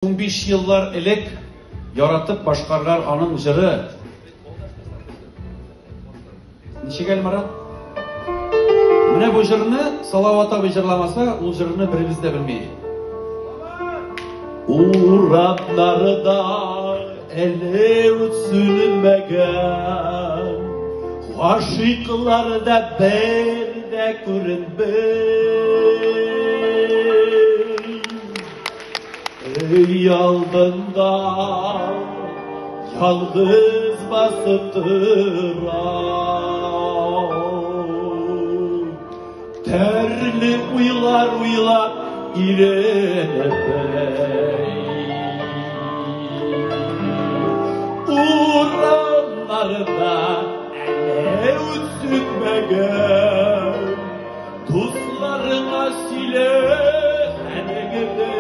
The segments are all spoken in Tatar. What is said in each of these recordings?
15 еллар элек яратып башкарган аның җыры. Ничек әле, Марат? Менә бу җырны Салават абый җырламаса, ул җырны беребез дә белми. Урамнарда әле ут сүнмәгән, Гашыйклар да бер дә күренми. Өй алдында ялгыз басып торам. Төрле уйлар уйлап иренеп, Урамнарда әле ут сүнмәгән, Дусларыңа сөйлә хәлеңне.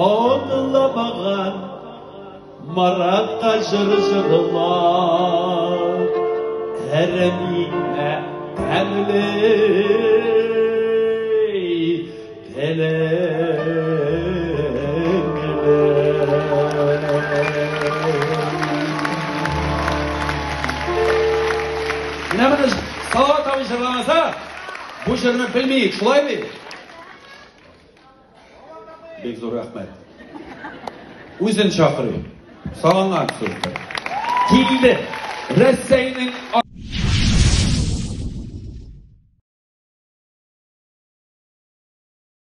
Аңламаган Маратка җыр җырлап, Әрәм итмә тәмле телеңне. Менә моны Салават абый җырламаса, бу җырны белмиек, шулай бит? Бик зур рәхмәт. Үзен чакырыйм. Сагынгансыздыр. Килде. Рәсәйнең